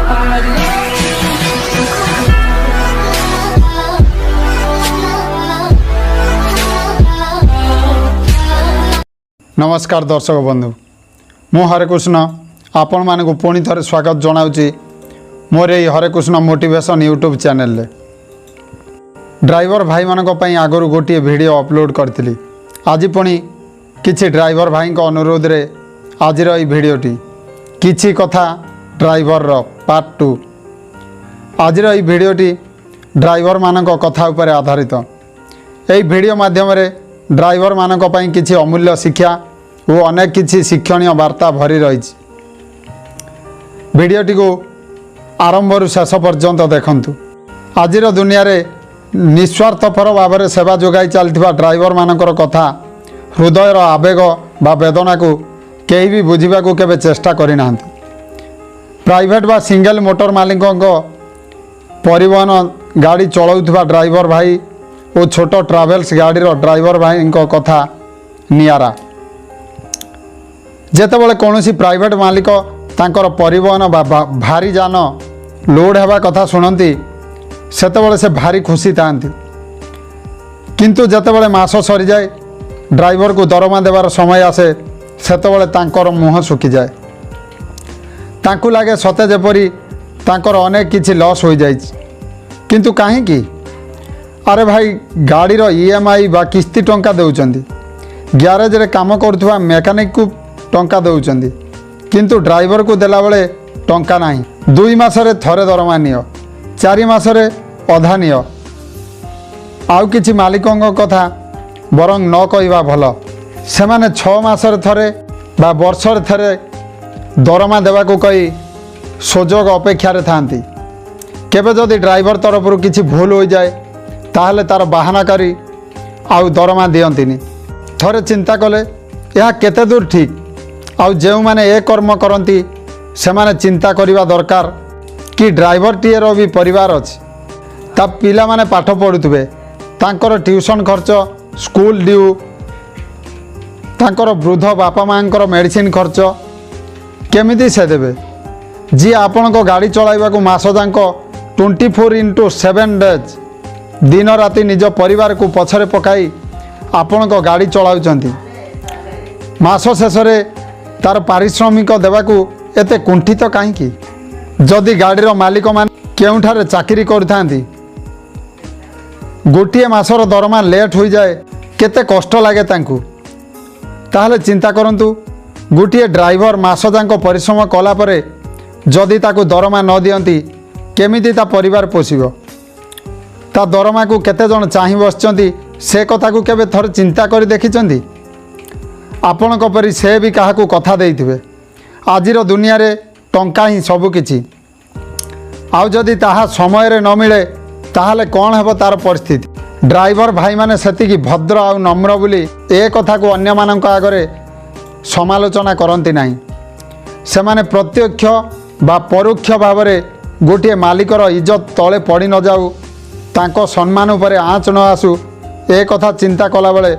I'd love to. ନମସ୍କାର ଦର୍ଶକ ବନ୍ଧୁ, ମୁଁ ହରେକୃଷ୍ଣ ଆପଣମାନଙ୍କୁ ପୁଣି ଥରେ ସ୍ୱାଗତ ଜଣାଉଛି ମୋର ଏହି ହରେକୃଷ୍ଣ ମୋଟିଭେସନ୍ ୟୁଟ୍ୟୁବ୍ ଚ୍ୟାନେଲରେ। ଡ୍ରାଇଭର ଭାଇମାନଙ୍କ ପାଇଁ ଆଗରୁ ଗୋଟିଏ ଭିଡ଼ିଓ ଅପଲୋଡ଼ କରିଥିଲି। ଆଜି ପୁଣି କିଛି ଡ୍ରାଇଭର ଭାଇଙ୍କ ଅନୁରୋଧରେ ଆଜିର ଏହି ଭିଡ଼ିଓଟି କିଛି କଥା ଡ୍ରାଇଭରର ପାର୍ଟ 2। ଆଜିର ଏହି ଭିଡ଼ିଓଟି ଡ୍ରାଇଭରମାନଙ୍କ କଥା ଉପରେ ଆଧାରିତ। ଏହି ଭିଡ଼ିଓ ମାଧ୍ୟମରେ ଡ୍ରାଇଭରମାନଙ୍କ ପାଇଁ କିଛି ଅମୂଲ୍ୟ ଶିକ୍ଷା ଓ ଅନେକ କିଛି ଶିକ୍ଷଣୀୟ ବାର୍ତ୍ତା ଭରି ରହିଛି। ଭିଡ଼ିଓଟିକୁ ଆରମ୍ଭରୁ ଶେଷ ପର୍ଯ୍ୟନ୍ତ ଦେଖନ୍ତୁ। ଆଜିର ଦୁନିଆରେ ନିସ୍ୱାର୍ଥପର ଭାବରେ ସେବା ଯୋଗାଇ ଚାଲିଥିବା ଡ୍ରାଇଭରମାନଙ୍କର କଥା, ହୃଦୟର ଆବେଗ ବା ବେଦନାକୁ କେହି ବି ବୁଝିବାକୁ କେବେ ଚେଷ୍ଟା କରିନାହାନ୍ତି। ପ୍ରାଇଭେଟ୍ ବା ସିଙ୍ଗଲ ମୋଟର ମାଲିକଙ୍କ ପରିବହନ ଗାଡ଼ି ଚଳାଉଥିବା ଡ୍ରାଇଭର ଭାଇ ଓ ଛୋଟ ଟ୍ରାଭେଲ୍ସ ଗାଡ଼ିର ଡ୍ରାଇଭର ଭାଇଙ୍କ କଥା ନିଆରା। ଯେତେବେଳେ କୌଣସି ପ୍ରାଇଭେଟ୍ ମାଲିକ ତାଙ୍କର ପରିବହନ ବା ଭାରୀ ଯାନ ଲୋଡ଼୍ ହେବା କଥା ଶୁଣନ୍ତି, ସେତେବେଳେ ସେ ଭାରି ଖୁସି ଥାଆନ୍ତି। କିନ୍ତୁ ଯେତେବେଳେ ମାସ ସରିଯାଏ, ଡ୍ରାଇଭରକୁ ଦରମା ଦେବାର ସମୟ ଆସେ, ସେତେବେଳେ ତାଙ୍କର ମୁହଁ ଶୁଖିଯାଏ। ତାଙ୍କୁ ଲାଗେ ସତେ ଯେପରି ତାଙ୍କର ଅନେକ କିଛି ଲସ୍ ହୋଇଯାଇଛି। କିନ୍ତୁ କାହିଁକି? ଆରେ ଭାଇ, ଗାଡ଼ିର ଇଏମ୍ଆଇ ବା କିସ୍ତି ଟଙ୍କା ଦେଉଛନ୍ତି, ଗ୍ୟାରେଜରେ କାମ କରୁଥିବା ମେକାନିକକୁ ଟଙ୍କା ଦେଉଛନ୍ତି, କିନ୍ତୁ ଡ୍ରାଇଭରକୁ ଦେଲାବେଳେ ଟଙ୍କା ନାହିଁ। 2 ମାସରେ ଥରେ ଦରମା ନିଅ, 4 ମାସରେ ଅଧା ନିଅ। ଆଉ କିଛି ମାଲିକଙ୍କ କଥା ବରଂ ନ କହିବା ଭଲ। ସେମାନେ 6 ମାସରେ ଥରେ ବା ବର୍ଷରେ ଥରେ ଦରମା ଦେବାକୁ କହି ସୁଯୋଗ ଅପେକ୍ଷାରେ ଥାଆନ୍ତି। କେବେ ଯଦି ଡ୍ରାଇଭର ତରଫରୁ କିଛି ଭୁଲ ହୋଇଯାଏ, ତାହେଲେ ତା'ର ବାହାନା କରି ଆଉ ଦରମା ଦିଅନ୍ତିନି। ଥରେ ଚିନ୍ତା କଲେ ଏହା କେତେ ଦୂର ଠିକ୍? ଆଉ ଯେଉଁମାନେ ଏ କର୍ମ କରନ୍ତି, ସେମାନେ ଚିନ୍ତା କରିବା ଦରକାର କି ଡ୍ରାଇଭରଟିଏର ବି ପରିବାର ଅଛି। ତା ପିଲାମାନେ ପାଠ ପଢ଼ୁଥିବେ, ତାଙ୍କର ଟ୍ୟୁସନ୍ ଖର୍ଚ୍ଚ, ସ୍କୁଲ ଡ୍ୟୁ, ତାଙ୍କର ବୃଦ୍ଧ ବାପା ମାଆଙ୍କର ମେଡ଼ିସିନ ଖର୍ଚ୍ଚ କେମିତି ସେ ଦେବେ? ଯିଏ ଆପଣଙ୍କ ଗାଡ଼ି ଚଳାଇବାକୁ ମାସ ଯାକ 24 into 7 days, ଦିନ ରାତି ନିଜ ପରିବାରକୁ ପଛରେ ପକାଇ ଆପଣଙ୍କ ଗାଡ଼ି ଚଳାଉଛନ୍ତି, ମାସ ଶେଷରେ ତାର ପାରିଶ୍ରମିକ ଦେବାକୁ ଏତେ କୁଣ୍ଠିତ କାହିଁକି? ଯଦି ଗାଡ଼ିର ମାଲିକମାନେ କେଉଁଠାରେ ଚାକିରି କରୁଥାନ୍ତି, ଗୋଟିଏ ମାସର ଦରମା ଲେଟ୍ ହୋଇଯାଏ, କେତେ କଷ୍ଟ ଲାଗେ ତାଙ୍କୁ। ତାହେଲେ ଚିନ୍ତା କରନ୍ତୁ, ଗୋଟିଏ ଡ୍ରାଇଭର ମାସ ଯାକ ପରିଶ୍ରମ କଲା ପରେ ଯଦି ତାକୁ ଦରମା ନ ଦିଅନ୍ତି, କେମିତି ତା ପରିବାର ପୋଷିବ? ତା ଦରମାକୁ କେତେ ଜଣ ଚାହିଁ ବସିଛନ୍ତି, ସେ କଥାକୁ କେବେ ଥରେ ଚିନ୍ତା କରି ଦେଖିଛନ୍ତି? ଆପଣଙ୍କ ପରି ସେ ବି କାହାକୁ କଥା ଦେଇଥିବେ। ଆଜିର ଦୁନିଆରେ ଟଙ୍କା ହିଁ ସବୁକିଛି। ଆଉ ଯଦି ତାହା ସମୟରେ ନ ମିଳେ, ତାହେଲେ କ'ଣ ହେବ ତାର ପରିସ୍ଥିତି? ଡ୍ରାଇଭର ଭାଇମାନେ ସେତିକି ଭଦ୍ର ଆଉ ନମ୍ର ବୋଲି ଏ କଥାକୁ ଅନ୍ୟମାନଙ୍କ ଆଗରେ ସମାଲୋଚନା କରନ୍ତି ନାହିଁ। ସେମାନେ ପ୍ରତ୍ୟକ୍ଷ ବା ପରୋକ୍ଷ ଭାବରେ ଗୋଟିଏ ମାଲିକର ଇଜ୍ଜତ ତଳେ ପଡ଼ି ନଯାଉ, ତାଙ୍କ ସମ୍ମାନ ଉପରେ ଆଞ୍ଚ ନ ଆସୁ, ଏ କଥା ଚିନ୍ତା କଲାବେଳେ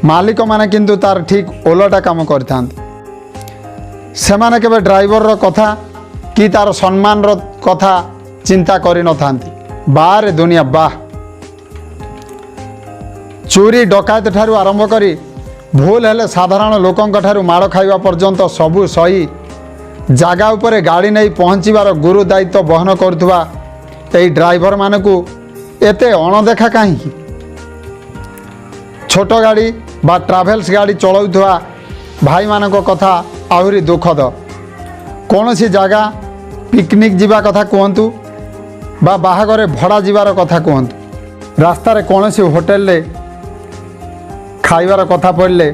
ମାଲିକମାନେ କିନ୍ତୁ ତାର ଠିକ୍ ଓଲଟା କାମ କରିଥାନ୍ତି। ସେମାନେ କେବେ ଡ୍ରାଇଭରର କଥା କି ତାର ସମ୍ମାନର କଥା ଚିନ୍ତା କରିନଥାନ୍ତି। ବାରେ ଦୁନିଆ ବାଃ! ଚୋରି ଡକାୟତ ଠାରୁ ଆରମ୍ଭ କରି ଭୁଲ ହେଲେ ସାଧାରଣ ଲୋକଙ୍କ ଠାରୁ ମାଡ଼ ଖାଇବା ପର୍ଯ୍ୟନ୍ତ ସବୁ ସହି ଜାଗା ଉପରେ ଗାଡ଼ି ନେଇ ପହଞ୍ଚିବାର ଗୁରୁ ଦାୟିତ୍ୱ ବହନ କରୁଥିବା ଏହି ଡ୍ରାଇଭରମାନଙ୍କୁ ଏତେ ଅଣଦେଖା କାହିଁକି? ଛୋଟ ଗାଡ଼ି ବା ଟ୍ରାଭେଲ୍ସ ଗାଡ଼ି ଚଳାଉଥିବା ଭାଇମାନଙ୍କ କଥା ଆହୁରି ଦୁଃଖଦ। କୌଣସି ଜାଗା ପିକନିକ୍ ଯିବା କଥା କୁହନ୍ତୁ ବା ବାହାଘରେ ଭଡ଼ା ଯିବାର କଥା କୁହନ୍ତୁ, ରାସ୍ତାରେ କୌଣସି ହୋଟେଲରେ ଖାଇବାର କଥା ପଡ଼ିଲେ,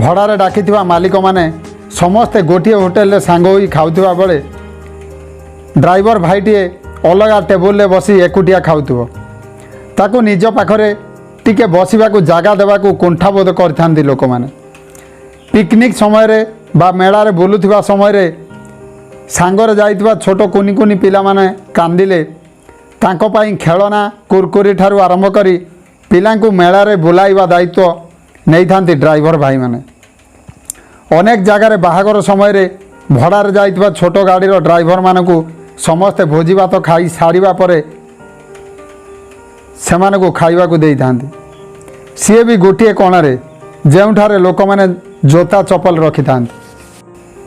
ଭଡ଼ାରେ ଡାକିଥିବା ମାଲିକମାନେ ସମସ୍ତେ ଗୋଟିଏ ହୋଟେଲରେ ସାଙ୍ଗ ହୋଇ ଖାଉଥିବା ବେଳେ ଡ୍ରାଇଭର ଭାଇଟିଏ ଅଲଗା ଟେବୁଲରେ ବସି ଏକୁଟିଆ ଖାଉଥିବ। ତାକୁ ନିଜ ପାଖରେ ଟିକେ ବସିବାକୁ ଜାଗା ଦେବାକୁ କୁଣ୍ଠାବୋଧ କରିଥାନ୍ତି ଲୋକମାନେ। ପିକନିକ୍ ସମୟରେ ବା ମେଳାରେ ବୁଲୁଥିବା ସମୟରେ ସାଙ୍ଗରେ ଯାଇଥିବା ଛୋଟ କୁନି କୁନି ପିଲାମାନେ କାନ୍ଦିଲେ ତାଙ୍କ ପାଇଁ ଖେଳନା, କୁରକୁରି ଠାରୁ ଆରମ୍ଭ କରି ପିଲାଙ୍କୁ ମେଳାରେ ବୁଲାଇବା ଦାୟିତ୍ୱ ନେଇଥାନ୍ତି ଡ୍ରାଇଭର ଭାଇମାନେ। ଅନେକ ଜାଗାରେ ବାହାଘର ସମୟରେ ଭଡ଼ାରେ ଯାଇଥିବା ଛୋଟ ଗାଡ଼ିର ଡ୍ରାଇଭରମାନଙ୍କୁ ସମସ୍ତେ ଭୋଜି ଭାତ ଖାଇ ସାରିବା ପରେ ସେମାନଙ୍କୁ ଖାଇବାକୁ ଦେଇଥାନ୍ତି। ସିଏ ବି ଗୋଟିଏ କୋଣରେ, ଯେଉଁଠାରେ ଲୋକମାନେ ଜୋତା ଚପଲ ରଖିଥାନ୍ତି,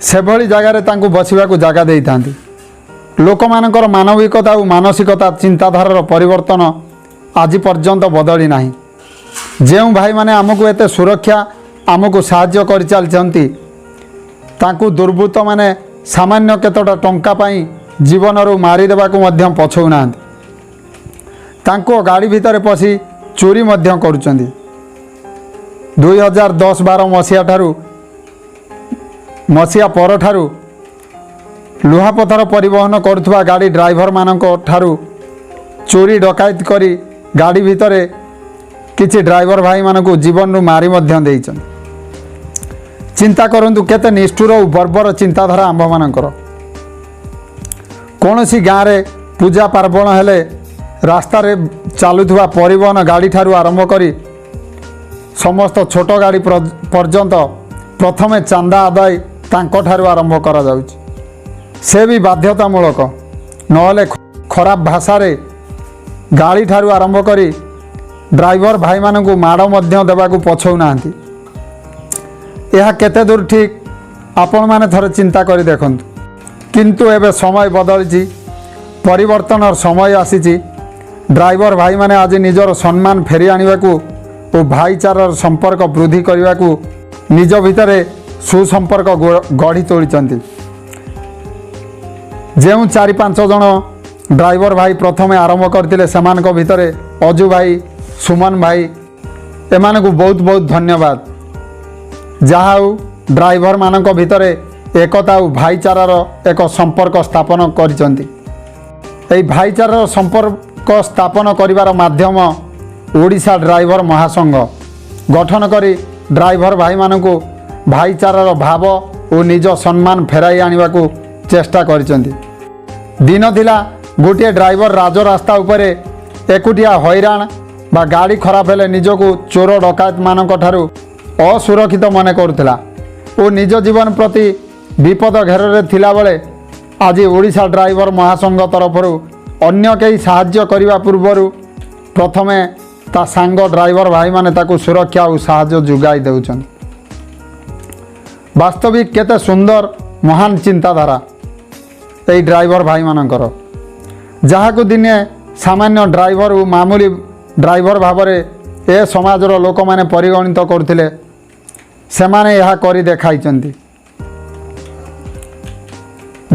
ସେଭଳି ଜାଗାରେ ତାଙ୍କୁ ବସିବାକୁ ଜାଗା ଦେଇଥାନ୍ତି। ଲୋକମାନଙ୍କର ମାନବିକତା ଓ ମାନସିକତା, ଚିନ୍ତାଧାରାର ପରିବର୍ତ୍ତନ ଆଜି ପର୍ଯ୍ୟନ୍ତ ବଦଳି ନାହିଁ। ଯେଉଁ ଭାଇମାନେ ଆମକୁ ଏତେ ସୁରକ୍ଷା, ଆମକୁ ସାହାଯ୍ୟ କରିଚାଲିଛନ୍ତି, ତାଙ୍କୁ ଦୁର୍ବୃତ୍ତମାନେ ସାମାନ୍ୟ କେତୋଟା ଟଙ୍କା ପାଇଁ ଜୀବନରୁ ମାରିଦେବାକୁ ମଧ୍ୟ ପଛଉନାହାନ୍ତି। ତାଙ୍କ ଗାଡ଼ି ଭିତରେ ପଶି ଚୋରି ମଧ୍ୟ କରୁଛନ୍ତି। 2010-12 ମସିହା ଠାରୁ, ମସିହା ପରଠାରୁ ଲୁହାପଥର ପରିବହନ କରୁଥିବା ଗାଡ଼ି ଡ୍ରାଇଭରମାନଙ୍କ ଠାରୁ ଚୋରି ଡକାୟତ କରି ଗାଡ଼ି ଭିତରେ କିଛି ଡ୍ରାଇଭର ଭାଇମାନଙ୍କୁ ଜୀବନରୁ ମାରି ମଧ୍ୟ ଦେଇଛନ୍ତି। ଚିନ୍ତା କରନ୍ତୁ, କେତେ ନିଷ୍ଠୁର ଓ ବର୍ବର ଚିନ୍ତାଧାରା ଆମ୍ଭମାନଙ୍କର। କୌଣସି ଗାଁରେ ପୂଜା ପାର୍ବଣ ହେଲେ ରାସ୍ତାରେ ଚାଲୁଥିବା ପରିବହନ ଗାଡ଼ିଠାରୁ ଆରମ୍ଭ କରି ସମସ୍ତ ଛୋଟ ଗାଡ଼ି ପର୍ଯ୍ୟନ୍ତ ପ୍ରଥମେ ଚାନ୍ଦା ଆଦାୟ ତାଙ୍କଠାରୁ ଆରମ୍ଭ କରାଯାଉଛି। ସେ ବି ବାଧ୍ୟତାମୂଳକ, ନହେଲେ ଖରାପ ଭାଷାରେ ଗାଳିଠାରୁ ଆରମ୍ଭ କରି ଡ୍ରାଇଭର ଭାଇମାନଙ୍କୁ ମାଡ଼ ମଧ୍ୟ ଦେବାକୁ ପଛଉନାହାନ୍ତି। ଏହା କେତେ ଦୂର ଠିକ୍, ଆପଣମାନେ ଥରେ ଚିନ୍ତା କରି ଦେଖନ୍ତୁ। କିନ୍ତୁ ଏବେ ସମୟ ବଦଳିଛି, ପରିବର୍ତ୍ତନର ସମୟ ଆସିଛି। ଡ୍ରାଇଭର ଭାଇମାନେ ଆଜି ନିଜର ସମ୍ମାନ ଫେରି ଆଣିବାକୁ ଓ ଭାଇଚାରାର ସମ୍ପର୍କ ବୃଦ୍ଧି କରିବାକୁ ନିଜ ଭିତରେ ସୁସମ୍ପର୍କ ଗଢ଼ି ତୋଳିଛନ୍ତି। ଯେଉଁ ଚାରି ପାଞ୍ଚ ଜଣ ଡ୍ରାଇଭର ଭାଇ ପ୍ରଥମେ ଆରମ୍ଭ କରିଥିଲେ, ସେମାନଙ୍କ ଭିତରେ ଅଜୁ ଭାଇ, ସୁମନ ଭାଇ, ଏମାନଙ୍କୁ ବହୁତ ବହୁତ ଧନ୍ୟବାଦ। ଯାହା ହେଉ, ଡ୍ରାଇଭରମାନଙ୍କ ଭିତରେ ଏକତା ଓ ଭାଇଚାରାର ଏକ ସମ୍ପର୍କ ସ୍ଥାପନ କରିଛନ୍ତି। ଏହି ଭାଇଚାରାର ସମ୍ପର୍କ ସ୍ଥାପନ କରିବାର ମାଧ୍ୟମ ଓଡ଼ିଶା ଡ୍ରାଇଭର ମହାସଂଘ ଗଠନ କରି ଡ୍ରାଇଭର ଭାଇମାନଙ୍କୁ ଭାଇଚାରାର ଭାବ ଓ ନିଜ ସମ୍ମାନ ଫେରାଇ ଆଣିବାକୁ ଚେଷ୍ଟା କରିଛନ୍ତି। ଦିନ ଥିଲା, ଗୋଟିଏ ଡ୍ରାଇଭର ରାଜରାସ୍ତା ଉପରେ ଏକୁଟିଆ ହଇରାଣ ବା ଗାଡ଼ି ଖରାପ ହେଲେ ନିଜକୁ ଚୋର ଡକାୟତମାନଙ୍କ ଠାରୁ ଅସୁରକ୍ଷିତ ମନେ କରୁଥିଲା ଓ ନିଜ ଜୀବନ ପ୍ରତି ବିପଦ ଘେରରେ ଥିଲାବେଳେ, ଆଜି ଓଡ଼ିଶା ଡ୍ରାଇଭର ମହାସଂଘ ତରଫରୁ ଅନ୍ୟ କେହି ସାହାଯ୍ୟ କରିବା ପୂର୍ବରୁ ପ୍ରଥମେ ତା ସାଙ୍ଗ ଡ୍ରାଇଭର ଭାଇମାନେ ତାକୁ ସୁରକ୍ଷା ଓ ସାହାଯ୍ୟ ଯୋଗାଇ ଦେଉଛନ୍ତି। ବାସ୍ତବିକ କେତେ ସୁନ୍ଦର ମହାନ ଚିନ୍ତାଧାରା ଏଇ ଡ୍ରାଇଭର ଭାଇମାନଙ୍କର। ଯାହାକୁ ଦିନେ ସାମାନ୍ୟ ଡ୍ରାଇଭର ଓ ମାମୁଲି ଡ୍ରାଇଭର ଭାବରେ ଏ ସମାଜର ଲୋକମାନେ ପରିଗଣିତ କରୁଥିଲେ, ସେମାନେ ଏହା କରି ଦେଖାଇଛନ୍ତି।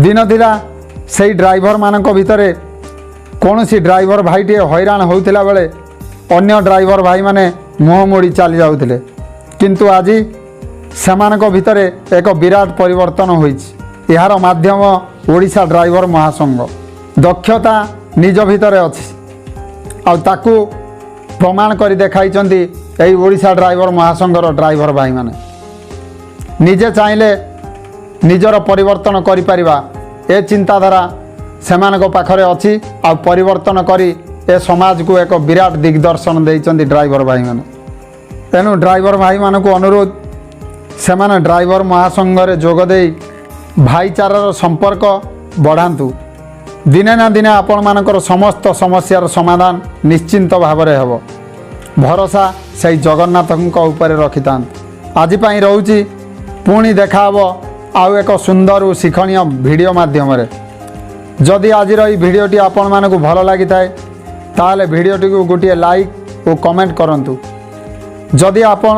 ଦିନ ଥିଲା, ସେଇ ଡ୍ରାଇଭରମାନଙ୍କ ଭିତରେ କୌଣସି ଡ୍ରାଇଭର ଭାଇଟିଏ ହଇରାଣ ହେଉଥିଲା ବେଳେ ଅନ୍ୟ ଡ୍ରାଇଭର ଭାଇମାନେ ମୁହଁ ମୋଡ଼ି ଚାଲି ଯାଉଥିଲେ। କିନ୍ତୁ ଆଜି ସେମାନଙ୍କ ଭିତରେ ଏକ ବିରାଟ ପରିବର୍ତ୍ତନ ହୋଇଛି। ଏହାର ମାଧ୍ୟମ ଓଡ଼ିଶା ଡ୍ରାଇଭର ମହାସଂଘ। ଦକ୍ଷତା ନିଜ ଭିତରେ ଅଛି ଆଉ ତାକୁ ପ୍ରମାଣ କରି ଦେଖାଇଛନ୍ତି ଏହି ଓଡ଼ିଶା ଡ୍ରାଇଭର ମହାସଂଘର ଡ୍ରାଇଭର ଭାଇମାନେ। ନିଜେ ଚାହିଁଲେ ନିଜର ପରିବର୍ତ୍ତନ କରିପାରିବା, ଏ ଚିନ୍ତାଧାରା ସେମାନଙ୍କ ପାଖରେ ଅଛି। ଆଉ ପରିବର୍ତ୍ତନ କରି ଏ ସମାଜକୁ ଏକ ବିରାଟ ଦିଗ୍ଦର୍ଶନ ଦେଇଛନ୍ତି ଡ୍ରାଇଭର ଭାଇମାନେ। ତେଣୁ ଡ୍ରାଇଭର ଭାଇମାନଙ୍କୁ ଅନୁରୋଧ, ସେମାନେ ଡ୍ରାଇଭର ମହାସଂଘରେ ଯୋଗ ଦେଇ ଭାଇଚାରାର ସମ୍ପର୍କ ବଢ଼ାନ୍ତୁ। ଦିନେ ନା ଦିନେ ଆପଣମାନଙ୍କର ସମସ୍ତ ସମସ୍ୟାର ସମାଧାନ ନିଶ୍ଚିନ୍ତ ଭାବରେ ହେବ। ଭରସା ସେଇ ଜଗନ୍ନାଥଙ୍କ ଉପରେ ରଖିଥାନ୍ତୁ। ଆଜି ପାଇଁ ରହୁଛି। ପୁଣି ଦେଖାହେବ ଆଉ ଏକ ସୁନ୍ଦର ଓ ଶିକ୍ଷଣୀୟ ଭିଡ଼ିଓ ମାଧ୍ୟମରେ। ଯଦି ଆଜିର ଏହି ଭିଡ଼ିଓଟି ଆପଣମାନଙ୍କୁ ଭଲ ଲାଗିଥାଏ, ତାହେଲେ ଭିଡ଼ିଓଟିକୁ ଗୋଟିଏ ଲାଇକ୍ ଓ କମେଣ୍ଟ କରନ୍ତୁ। ଯଦି ଆପଣ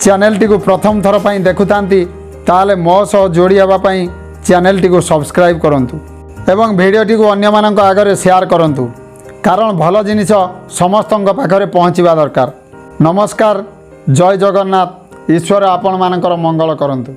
ଚ୍ୟାନେଲଟିକୁ ପ୍ରଥମ ଥର ପାଇଁ ଦେଖୁଥାନ୍ତି, ତାହେଲେ ମୋ ସହ ଯୋଡ଼ି ହେବା ପାଇଁ ଚ୍ୟାନେଲଟିକୁ ସବସ୍କ୍ରାଇବ୍ କରନ୍ତୁ ଏବଂ ଭିଡ଼ିଓଟିକୁ ଅନ୍ୟମାନଙ୍କ ଆଗରେ ସେୟାର କରନ୍ତୁ, କାରଣ ଭଲ ଜିନିଷ ସମସ୍ତଙ୍କ ପାଖରେ ପହଞ୍ଚିବା ଦରକାର। ନମସ୍କାର, ଜୟ ଜଗନ୍ନାଥ। ଈଶ୍ୱର ଆପଣମାନଙ୍କର ମଙ୍ଗଳ କରନ୍ତୁ।